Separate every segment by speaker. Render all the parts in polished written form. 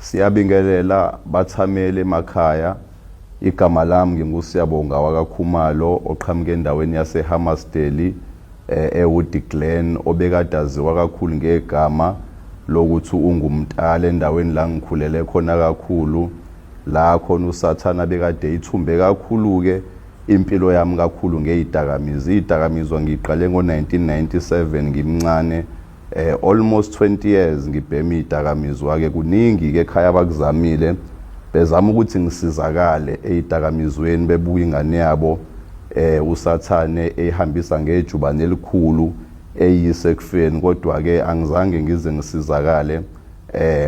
Speaker 1: Siyabingelela bathameli emakhaya. Igama lami nginguSiyabonga wakaKhumalo oqhamuka endaweni yaseHammarsdale eWoody Glen obekade aziwa kakhulu ngegama lokuthi ungumtala endaweni la ngikhulele khona kakhulu la khona uSathana bekade eyithumbe kakhulu-ke impilo yami kakhulu ngeyidakamizwa. Iyidakamizwa ngiqale ngo-1997 ngimncane almost 20 years ngibhema izidakamizwa ke. Kuningi ke ekhaya abakuzamile bezama ukuthi ngisizakale ezidakamizweni, bebuka ingane yabo uSathane eyihambisa ngejubane elikhulu eyise ekufeni, kodwa ke angizange ngize ngisizakale.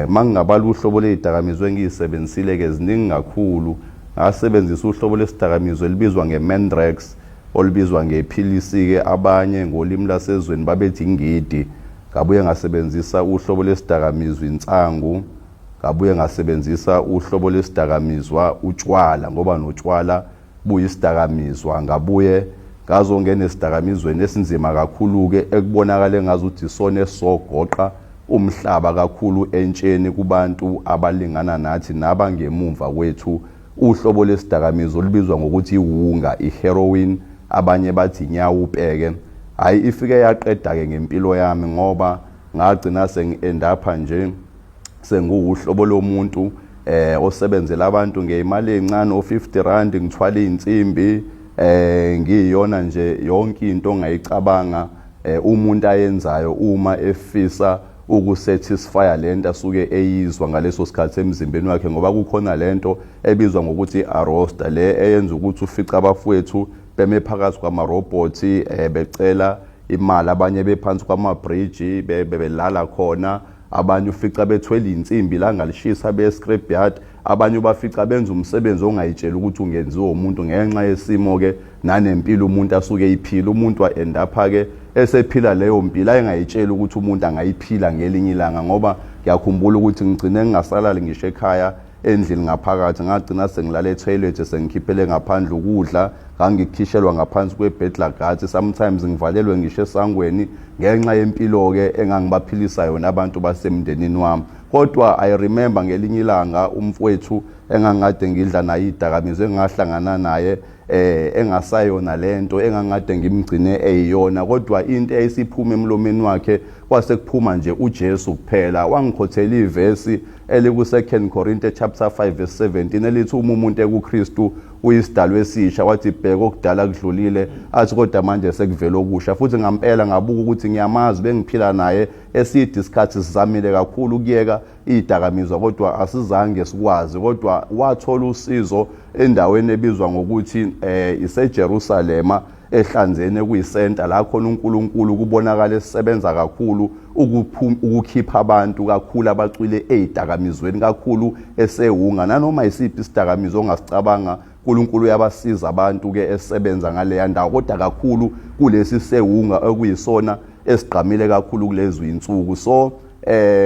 Speaker 1: Mangingabala uhlobo lezidakamizwa engiyisebenzisile ke ziningi kakhulu. Ngasebenzisa uhlobo lesidakamizwa elibizwa ngeMandrax, olubizwa ngephilisi-ke abanye ngolimi lasezweni babethi ingidi. Ngabuye ngasebenzisa uhlobo lesidakamizwa insangu, ngabuye ngasebenzisa uhlobo lesidakamizwa utshwala, ngoba notshwala buyisidakamizwa. Ngabuye ngazongena esidakamizweni esinzima kakhulu-ke ekubonakala engazuthi isona esizogoqa umhlaba kakhulu entsheni kubantu abalingana nathi nabangemumva kwethu, uhlobo lesidakamizwa olubizwa ngokuthi iwunga, iheroin, abanye bathi inyawupe-ke. Hhayi, ifike yaqeda-ke ngempilo yami, ngoba ngagcina sengi-endapha nje senguwuhlobo lomuntu osebenzela abantu ngeyimali ezincane o50 rand, ngithwala izinsimbi, ngiyiyona nje yonke into ongayicabanga umuntu ayenzayo uma efisa ukusatisfya lento asuke eyizwa ngaleso sikhathi emzimbeni wakhe, ngoba kukhona lento ebizwa ngokuthi i-arosta le eyenza ukuthi ufice abafowethu beme phakathi kwamarobhothi becela imali, abanye bephansi kwamabhriji belala khona, abanye ufica bethwele insimbi la ngalishisa be-scrap yard, abanye ubafica benza umsebenzi ongayitsheli ukuthi ungenziwa umuntu ngenxa yesimo-ke nanempilo umuntu asuke eyiphila. Umuntu wa-end-apha-ke esephila leyo mpilo ayengayitsheli ukuthi umuntu angayiphila ngelinye ilanga, ngoba ngiyakhumbula ukuthi ngigcine ngingasalali ngisho ekhaya endlini ngaphakathi, ngagcina sengilala ethoyilethi, sengikhiphele ngaphandle ukudla ngangikhishelwa ngaphansi kwebedlagathi, sometimes ngivalelwe ngisho esangweni ngenxa yempilo-ke engangibaphilisa yona abantu basemndenini wami. Kodwa I remember ngelinye ilanga umfowethu engangikade ngidla naye idakamizwa engahlangana naye engasayona lento engangikade ngimgcine eyiyona, kodwa into eyayisiphuma emlomeni wakhe kwase kuphuma nje uJesu kuphela. Wangikhothela ivesi eliku-2 Corinthians chapter 5 verse 17 elithi uma umuntu ekuKristu uyisidalwa esisha, wathi bheka okudala kudlulile, athi kodwa manje sekuvela okusha. Futhi ngampela ngabuka ukuthi ngiyamazi, bengiphila naye eside isikhathi, sizamile kakhulu ukuyeka idakamizwa kodwa asizange sikwazi. Kodwa wathola usizo endaweni ebizwa ngokuthi iseJerusalema ehlanzeni ekuyisenta la khona uNkulunkulu kubonakala esebenza kakhulu ukukhipha abantu kakhulu abacwile ezidakamizweni kakhulu esewunga nanoma isiphi isidakamizwa ongasicabanga. uNkulunkulu uyabasiza abantu ke esebenza ngaleya ndawo, kodwa kakhulu kulesi sewunga okuyisona esigqamile kakhulu kulezi insuku. So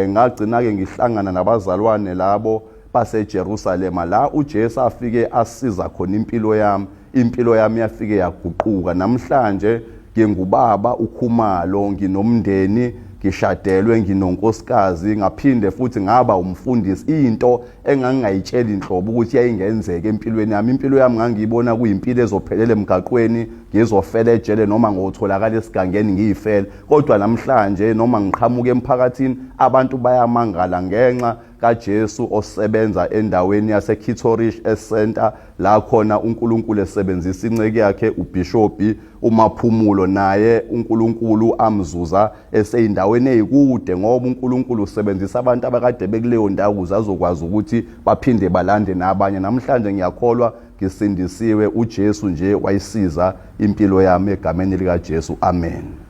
Speaker 1: ngagcina ke ngihlangana nabazalwane labo baseJerusalema la uJesu afike asiza khona impilo yami. Impilo yami yafike yaguquka. Namhlanje ngingubaba uKhumalo, nginomndeni, ngishadelwe, nginonkosikazi, ngaphinde futhi ngaba umfundisi, into engangingayitsheli inhlobo ukuthi yayingenzeka empilweni yami. Impilo yami ngangiyibona kuyimpilo ezophelela emgaqweni, ngizofela ejele noma ngotholakala esigangeni ngiyifele. Kodwa namhlanje noma ngiqhamuka emphakathini abantu bayamangala ngenxa kaJesu osebenza endaweni yaseKitorish eCenter la khona uNkulunkulu esebenzisa inceke yakhe uBishop uMaphumulo, naye uNkulunkulu amzuza eseyindaweni ezikude, ngoba uNkulunkulu usebenzisa abantu abakade bekuleyo ndawo ukuze azokwazi ukuthi baphinde balande nabanye. Namhlanje ngiyakholwa ngisindisiwe, uJesu nje wayisiza impilo yami egameni likaJesu, amen.